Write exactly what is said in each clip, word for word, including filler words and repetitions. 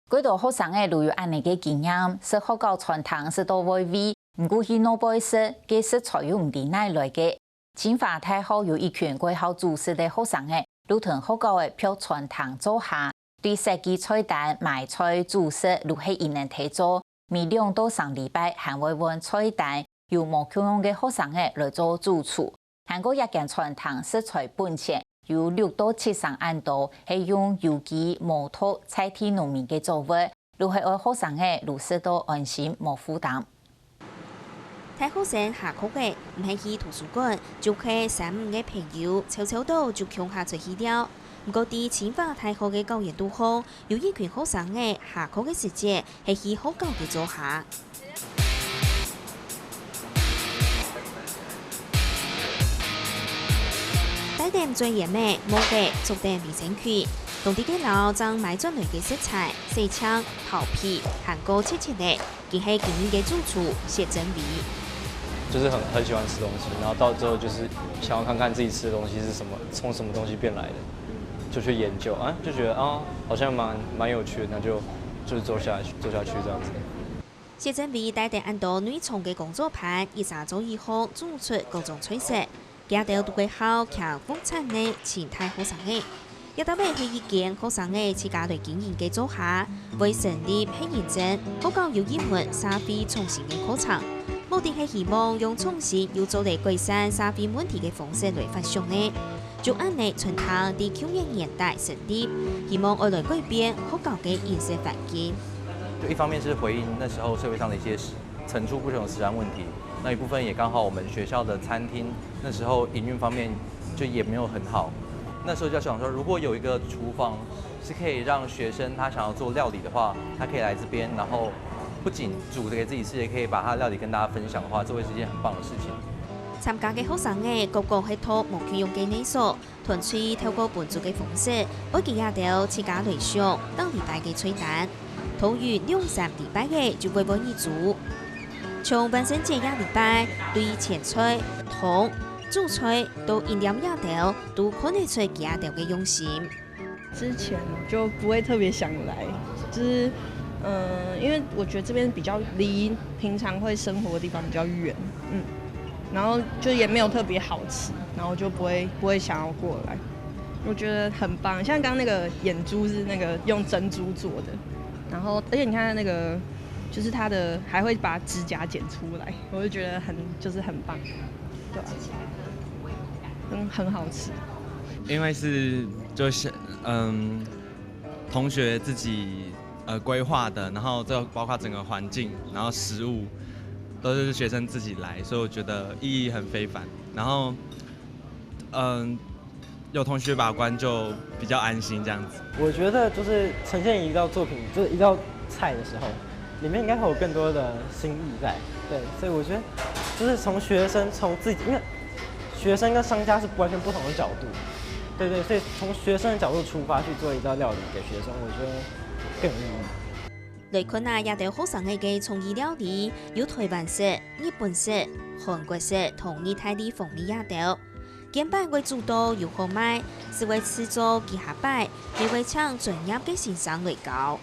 幾多學生仔都有恁仔个經驗，食學校餐廳食到會胃，毋過去外背食，該食材又毋知哪來个。 清華大學有一群蓋好煮食个學生仔，就同學校仔贌餐廳做下，對設計菜單、買菜、煮食都係佢等在做。每兩到三禮拜還會換菜單，由無共樣个學生仔來做主廚。還過這間餐廳食材本錢有六到七成恁多，係用有機無毒在地農民个作物，就係愛學生仔都食到安心無負擔。 大學生下課仔，毋係去圖書館，就係三五个朋友，湊湊到就共下出去尞。毋過，在清華大學个校園肚項，有一群學生仔下課个時節，係去學校个灶下。帶等嘴煙仔、帽仔，著等衛生巾，當地个摎正買轉來个食材、洗淨、刨皮，還過切切仔， 佢係今日个主廚謝正偉。就是很很喜歡吃東西，然後到最後就是想要看看自己吃的東西是什麼，從什麼東西變來的，就去研究啊，就覺得啊，好像蠻蠻有趣的，那就就是做下去做下去這樣子。謝正偉帶等恁多內場个工作盤，一儕桌椅項煮出各種菜色。 佢兜都蓋好，請屋產仔請大學生仔。這搭仔係一間學生仔自家來經營个灶下，會成立係認真，學校有一門社會創新个課程，目的係希望用創新又做得改善社會問題个方式來發想个。就恁仔餐廳在九零年代成立，希望愛來改變學校个飲食環境。就一方面是回應那時候社會上的一些事，層出不窮的食安問題，那一部分也剛好我們學校的餐廳 那時候營運方面就也沒有很好。那時候就想說，如果有一個廚房是可以讓學生他想要做料理的話，他可以來這邊，然後不僅煮給自己吃，也可以把他的料理跟大家分享的話，這會是一件很棒的事情。參加个學生仔，個個係讀無共樣个系所，團隊透過分組个方式，愛佢兜自家來想當禮拜个菜單。 頭一兩三禮拜仔就會換一組。像萬聖節這禮拜，對前菜、湯、主菜到飲料這兜，都看得出佢兜个用心。之前就不會特別想來，就是嗯，因為我覺得這邊比較離平常會生活的地方比較遠，嗯，然後就也沒有特別好吃，然後就不會不會想要過來。 我覺得很棒，像剛剛那個眼珠是那個用珍珠做的，然後而且你看它那個，就是它的還會把指甲剪出來，我就覺得很就是很棒，對吧？很很好吃。因為是就是嗯，同學自己呃規劃的，然後這包括整個環境，然後食物都是學生自己來，所以我覺得意義很非凡。然後嗯。 有同學把關就比較安心這樣子。我覺得就是呈現一道作品，就是一道菜的時候，裡面應該會有更多的心意在，對，所以我覺得就是從學生從自己，因為學生跟商家是完全不同的角度，對對，所以從學生的角度出發去做一道料理給學生，我覺得更有意義。來看啊，這兜學生仔个創意料理有台灣式、日本式、韓國式同義大利風味這兜。 煎粄會煮到有好賣，斯會試做幾下擺，也會請專業个先生來教。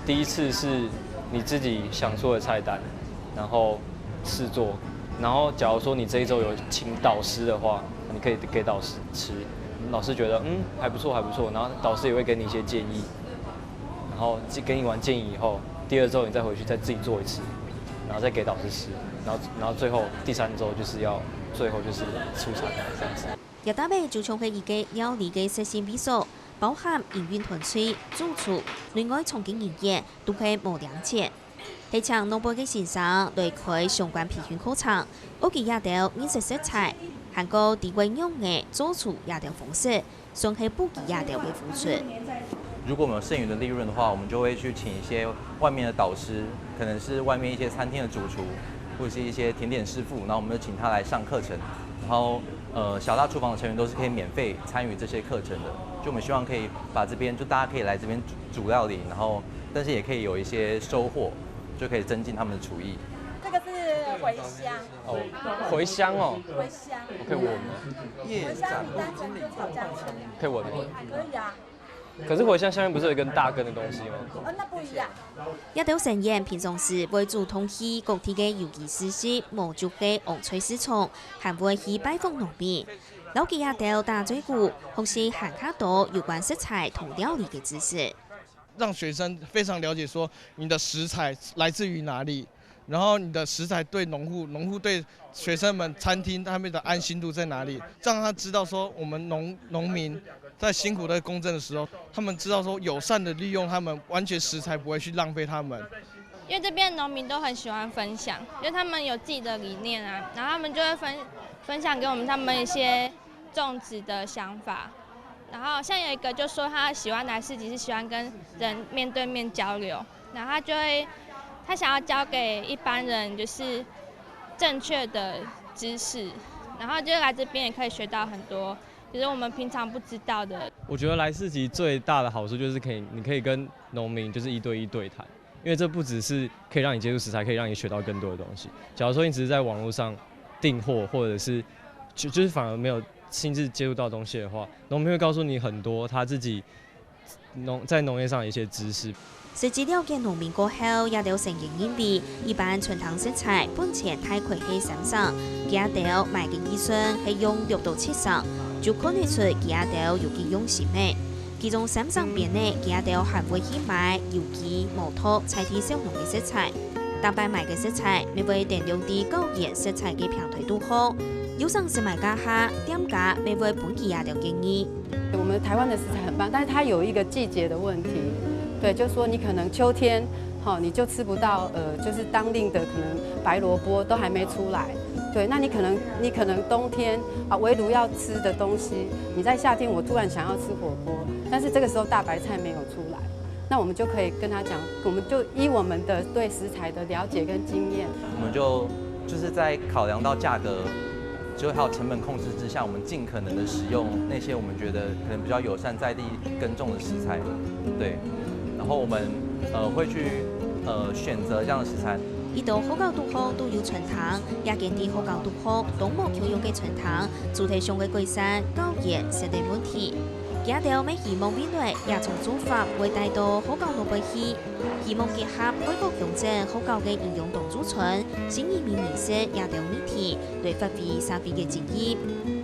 第一次是你自己想出的菜單，然後試做，然後假如說你這一週有請導師的話，你可以給導師吃，老師覺得嗯還不錯還不錯，然後導師也會給你一些建議。 然後給你完建議以後，第二週你再回去再自己做一次，然後再給導師吃，然後然後最後第三週就是要最後就是出餐這樣子。這搭仔就像係一個料理个實習場所，包含營運團隊、主廚、內外場个人員都係無領錢。係請外背个先生來開相關培訓課程，學佢這兜認識食材，還過知會仰仔做出這兜方式， 算係補佢這兜个付出。如果我們有剩餘的利潤的話，我們就會去請一些外面的導師，可能是外面一些餐廳的主廚，或者是一些甜點師傅，然後我們就請他來上課程。然後呃，小大廚房的成員都是可以免費參與這些課程的。就我們希望可以把這邊，就大家可以來這邊煮料理，然後但是也可以有一些收穫，就可以增進他們的廚藝。這個是茴香。 哦，茴香哦，茴香。可以聞嗎？茴香你單純就炒醬吃，可以聞嗎？可以啊。可是茴香下面不是有一根大根的东西吗？哦，那不一样。這兜成員平常時會主動去各地个有機市集、無足个黃菜市場，還會去拜訪農民，摎佢兜打嘴鼓，學習還較多有關食材同料理个知識。讓學生非常了解說你的食材来自于哪里，然后你的食材对农户，农户对学生们、餐厅他们的安心度在哪里，让他知道说我们农农民在辛苦的耕种的时候，他们知道说友善的利用他们，完全食材不会去浪费他们。因为这边农民都很喜欢分享，因为他们有自己的理念啊，然后他们就会分分享给我们他们一些种植的想法。然后像有一个就说他喜欢来市集是喜欢跟人面对面交流，然后他就会他想要教给一般人就是正确的知识，然后就来这边也可以学到很多，就是我们平常不知道的。我觉得来市集最大的好处就是可以，你可以跟农民就是一对一对谈，因为这不只是可以让你接触食材，可以让你学到更多的东西。假如说你只是在网络上订货，或者是就就是反而没有亲自接触到东西的话，农民会告诉你很多他自己农在农业上的一些知识。實際了解農民過後，這兜成員認為，一般餐廳食材本錢大概係三成，佢兜賣个預算係用六到七成，就看得出佢兜有幾用心个。其中三成邊个，佢兜還會去買有機、無毒、在地小農个食材。逐擺買个食材，乜會登錄在高原食材个平台肚項。有成時買家下，店家乜會分佢兜建議。我们台湾的食材很棒，但是它有一个季节的问题，对，就是说你可能秋天，哈，你就吃不到，呃，就是当令的可能白萝卜都还没出来，对，那你可能你可能冬天啊，围炉要吃的东西，你在夏天我突然想要吃火锅，但是这个时候大白菜没有出来，那我们就可以跟他讲，我们就依我们的对食材的了解跟经验，我们就就是在考量到价格，就还有成本控制之下，我们尽可能的使用那些我们觉得可能比较友善在地耕种的食材，对，然后我们呃会去呃选择这样的食材。一到學校肚項都有餐廳，這間在學校肚項當無共樣个餐廳，主題上个改善教員食个問題。佢兜乜希望未來這種做法會帶到學校內背去，希望結合愛國鄉鎮學校个營養當晝餐、新移民認識這兜議題，來發揮社會个正義。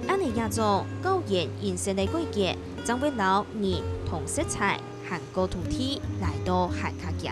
恁呢這種教員飲食个改革，正會摎人同食材還過土地來到還較近。